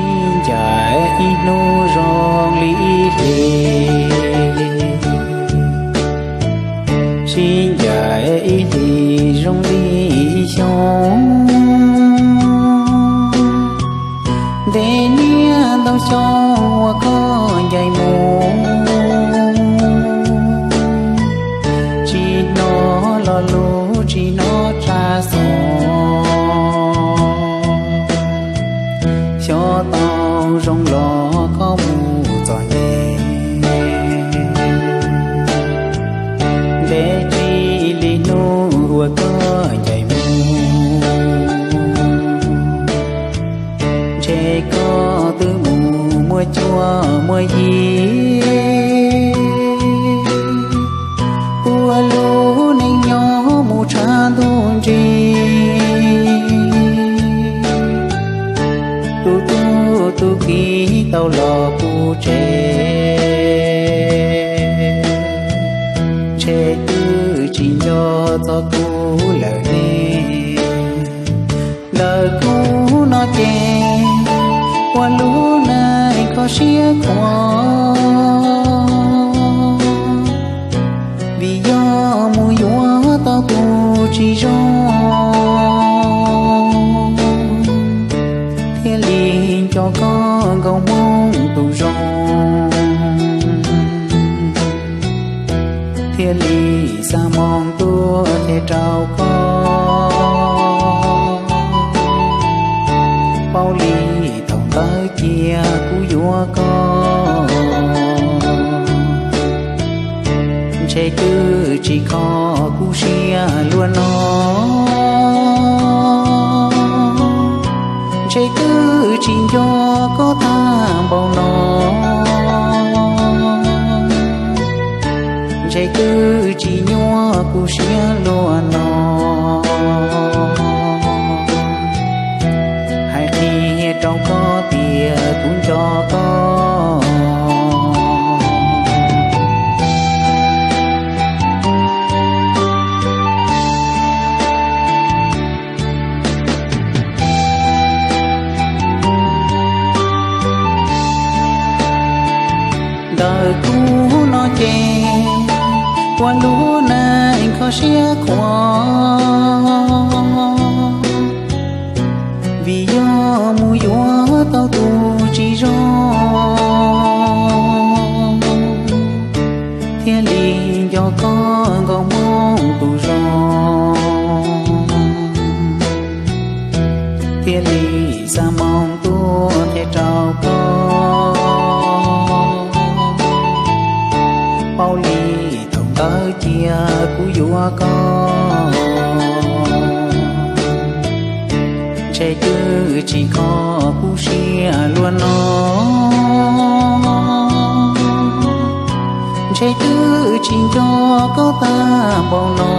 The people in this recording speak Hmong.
Sib ncaim ib hnub zoo li ib hlis, sib ncaim ib hlis zoo li ib xyoo. Ntev niaj ntau xyoo uas koj ncaim mus, tsis hnov lo lus tsis hnov tsa xov. Xyov tau zoo los koj mus txom nyem, ntev tsis li hnub uas koj ncaim mus. Ntshe koj twb mus muaj cuab muaj yig, ua lub neej nyob mus tshav ntuj nrig. Tus tub tus kiv tau los kuv tsev, ntshe twb tsis nco txog kuv lawm ne. Ntawm kuv no ces ua lub neej kho siab khuav, vim yog mus yuav tau tus tsis zoo, thiaj li nco koj nkaus hmoob tus zoo, thiaj li xa moo tuaj qhia rau koj. Paub li thaum ntawd cia kuv yuav koj, ntshe twb tsis kho kuv siab luaj no, ntshe twb tsis nco koj tag npaum no, ntshe twb tsis nyuaj kuv siab luaj no. Hais qhia rau koj tias kuv nco koj. Ntawm kuv no ces ua lub neej kho siab khuav, vim yog mus yuav tau tus tsis zoo, thiaj li nco koj nkaus hmoob tus zoo, thiaj li xa moo tuaj qhia rau koj. Paub li thaum ntawd cia kuv yuav koj, ntshe twb tsis kho kuv siab luaj no, ntshe twb tsis nco koj tag npaum no,